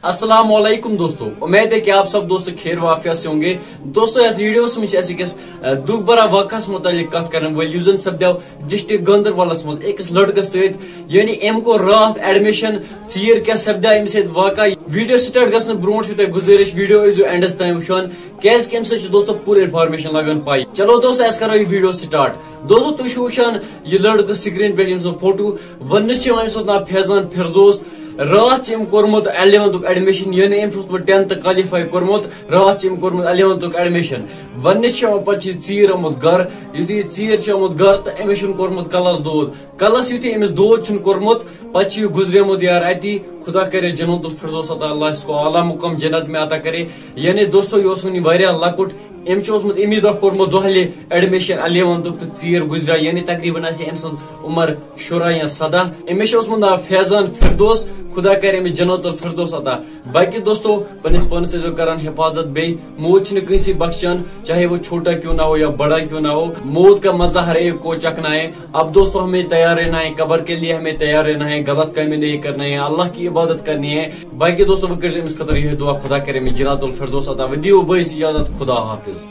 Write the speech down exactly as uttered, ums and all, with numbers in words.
السلام علیکم دوستو، امید ہے کہ آپ سب دوست خیر و عافیت سے ہوں گے۔ دوستو، یتھ ویڈیوس منٛز چھِ أسۍ أکِس، ا، دُکھ بھرا واقعس متعلق کتھ کرن وٲلۍ، یُس زن سپدیو ڈسٹرکٹ گاندربلس منٛز أکِس لڑکس سۭتۍ، یعنی أمۍ کوٚر راتھ ایڈمشن۔ ژیٖر کیٛاہ سپدیو أمِس سۭتۍ واقعہ؟ ویڈیو سٹارٹ گژھنہٕ برونٛٹھ چھُو تۄہہِ گُزٲرِش، ویڈیو ٲسۍزیو اینڈس تام وٕچھان، کیٛازِ کہِ أمۍ سۭتۍ چھُ دوستو پوٗرٕ انفارمیشن لگان پاے۔ چلو دوستو، أسۍ کرو یہِ ویڈیو سٹارٹ۔ دوستو، تُہۍ چھِو وٕچھان یہِ لڑکہٕ سکرین پٮ۪ٹھ، أمۍ سُنٛد فوٹو۔ وننہٕ چھِ یِوان أمۍ سُنٛد ناو فیضان فردوس۔ راتھ چھِ أمۍ کوٚرمُت الیونتھُک ایڈمشن، یعنی أمۍ چھُ اوسمُت ٹینتھ کالِفاے کوٚرمُت، راتھ چھِ أمۍ کوٚرمُت الیونتھُک ایڈمشن۔ وننہٕ چھِ یِوان، پتہٕ چھُ یہِ ژیٖر آمُت گرٕ۔ یُتھُے یہِ ژیٖر چھُ آمُت گرٕ تہٕ أمِس چھُنہٕ کوٚرمُت کلس دود۔ کلس یُتھُے أمِس دود چھُنہٕ کوٚرمُت، پتہٕ چھُ یہِ گُزریومُت یار اتی۔ خدا کرے جنت الفردوس عطا، اللہ اس کو اعلیٰ مقام جنت میں عطا کرے۔ یعنی دوستو، یہِ اوس وُنہِ واریاہ لۄکُٹ، أمۍ چھُ اوسمُت امی دۄہ کوٚرمُت دۄہلہِ ایڈمشن الیونتھُک تہٕ ژیٖر گُزریو، یعنی تقریباً آسہِ ہے أمۍ سٕنٛز عمر شُراہ یا سداہ۔ أمِس چھُ اوسمُت ناو فیضان فردوس، خدا کرِ أمِس جنت الفردوس عطا۔ باقی دوستو، پننِس پانس ٲسۍزیو کران حفاظت، بیٚیہِ موت چھِنہٕ کٲنٛسی بخشان، چاہے وہ چھوٹا کیوں نہ ہو یا بڑا کیوں نہ ہو، موت کا مزہ ہر ایک کو چکھنا ہے۔ اب دوستو، ہمیں تیار رہنا ہے، قبر کے لیے ہمیں تیار رہنا ہے، غلط کامیں نہیں کرنا ہے، اللہ کی عبادت کرنی ہے۔ باقی دوستو، وۄنۍ کٔرۍزیو أمِس خٲطرٕ یِہوٚے دعا، خدا کرِ أمِس جنت الفردوس عطا۔ ودیو بٲیِس اجازت، خدا حافظ۔